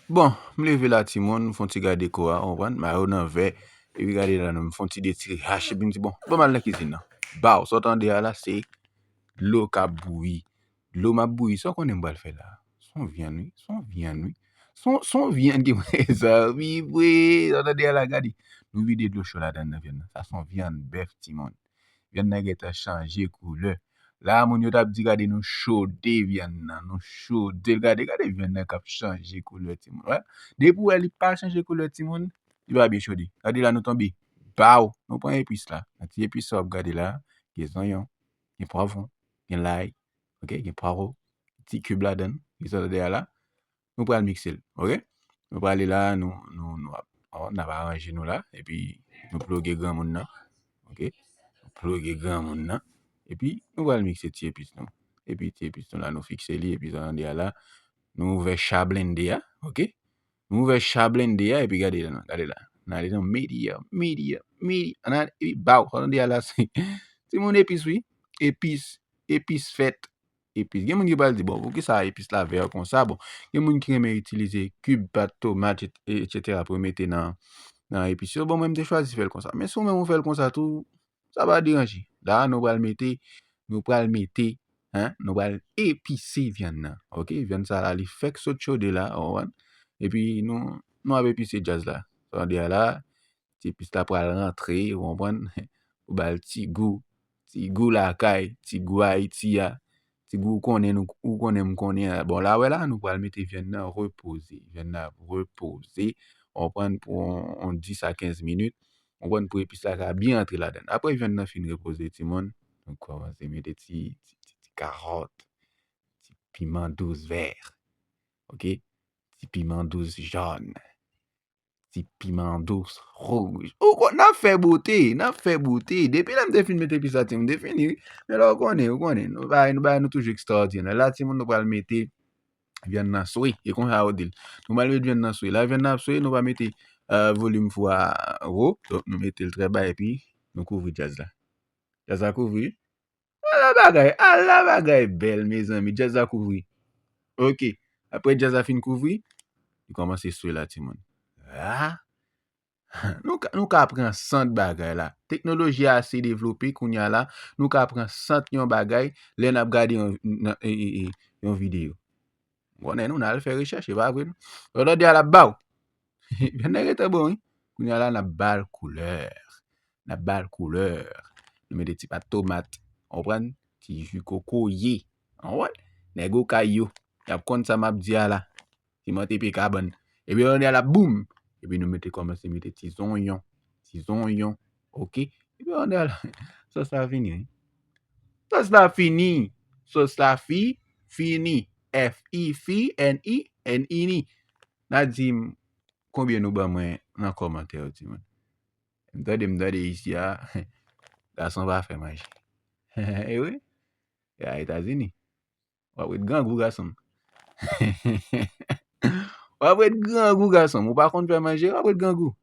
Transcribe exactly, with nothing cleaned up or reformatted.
Bon, m leve la timoun, m fè yon ti gade kò a, w konprann, mayo nan vè, epi gade la non, m fè yon ti detire hach, epi m di bon, bon m al nan kizin nan. Baw, sa w tande a la, se dlo k ap bouyi. Dlo m ap bouyi, sa w konnen m pral fè la? Se yon vyann wi, se yon vyann wi. Se yon, se yon vyann ki mezanmi vre, sa w tande a la, gade. Nou vide dlo cho ladan nan vyann nan. Sa se yon vyann bèf timoun. Vyann nan gentan chanje koulè. La moun yo t ap di gade nou chode vyann nan, nou chode l, gade, gade vyann nan k ap chanje koulè timoun. Wè, depi w wè li pa chanje koulè timoun, li pa byen chode. Gade la nou tonbe, baw, nou pran epis la. Nan ti epis sa w ap gade la, gen zonyon, gen pwavom, gen lay, ok, gen pwawo, ti kib ladan l, ki sot dèyè la. Nou pral mikse l, ok? Nou prale la, nou, nou, nou ap, n ap aranje nou la, epi nou ploge granmoun nan, ok? Nou ploge granmoun nan, epi nou pral mikse ti epis nou. Epi ti epis nou la, nou fikse li, epi sa tande a la, nou ouvè cha blende a, ok? Nou ouvè cha blende a, epi gade la, gade la. N ale nan medium, medium, medium, n ale, epi baw, sa tande a la, se, timoun epis wi, epis, epis fèt, epis. Gen moun ki pral di, bon, poukisa epis la vè konsa? Bon, gen moun ki renmen itilize kib, pat, tomat, et, etsetera pou yo mete nan, nan epis yo. Bon, mwen, m te chwazi fè l konsa. Men si w menm ou fè l konsa tou, sa pa deranje. La, nou pral mete, nou pral mete, hein, nou pral epise vyann nan. Ok? Vyann sa la, li fèk sot chode la, w konprann? Epi nou, nou ap epise djaz la. Sa vle di a la, ti epis la pral rantre, w konprann? Pou ba l ti gou, ti gou lakay, ti gou Ayiti a, ti gou ou konnen nou, ou konnen m konnen an. Bon, la, wè la, nou pral mete vyann nan repoze. Vyann nan ap repoze, w konprann, pou yon, yon dis a kenz minit. W konprann, pou epis la ka byen antre ladan l. Apre vyann nan fin repoze, timoun, nou kòmanse mete ti, ti, ti, ti kawòt, ti piman dous vè, ok? Ti piman dous jòn, ti piman dous wouj. Ou konn, n ap fè bote, n ap fè bote. Depi lè m te fin mete epis la, timoun, m te fini wi. Men la, w konnen, w konnen, nou bagay, nou bagay, nou toujou ekstraòdinè. La, timoun, nou pral mete vyann nan swe. E konsa yo di l. Nou pral mete vyann nan swe. La, vyann nan ap swe, nou va mete, euh, volim fou a wo. Donk, nou mete l trè ba, epi nou kouvri djaz la. Djaz la kouvri. Ala bagay, ala bagay bèl, mezanmi. Djaz la kouvri. Ok. Apre djaz la fin kouvri, li kòmanse swe la, timoun. Ah! Nou ka, nou ka pran sant bagay la. Teknoloji a ase devlope kounye a la. Nou ka pran sant yon bagay lè n ap gade yon, nan, e, e, e, yon videyo. Konnen nou, n al fè rechèch, e pa vre non? Lòt lòt de a l ap ba w. Vyann nan gentan bon, wi. Kounye a la, n ap ba l koulè. N ap ba l koulè. Nou mete ti pat tomat, w konprann? Ti ji kokoye. W konprann? Nèg Okay yo, y ap konn sa m ap di a la. Ti mante pye kabann. Epi lòt de a la, boum! Epi nou mete, kòmanse mete ti zonyon. Ti zonyon. Ok? Epi lòt de a la, sòs la fini, wi. Sòs la fini. Sòs la fi, fini. F I, fi, N I, N I, ni. N a di m konbyen nou ban mwen nan kòmantè yo, timoun. M tande, m tande isi a, gason pa fè manje. E wi, e a Etazini. W ap ret grangou, gason m. W ap ret grangou, gason m. Ou pa konn fè manje, w ap ret grangou.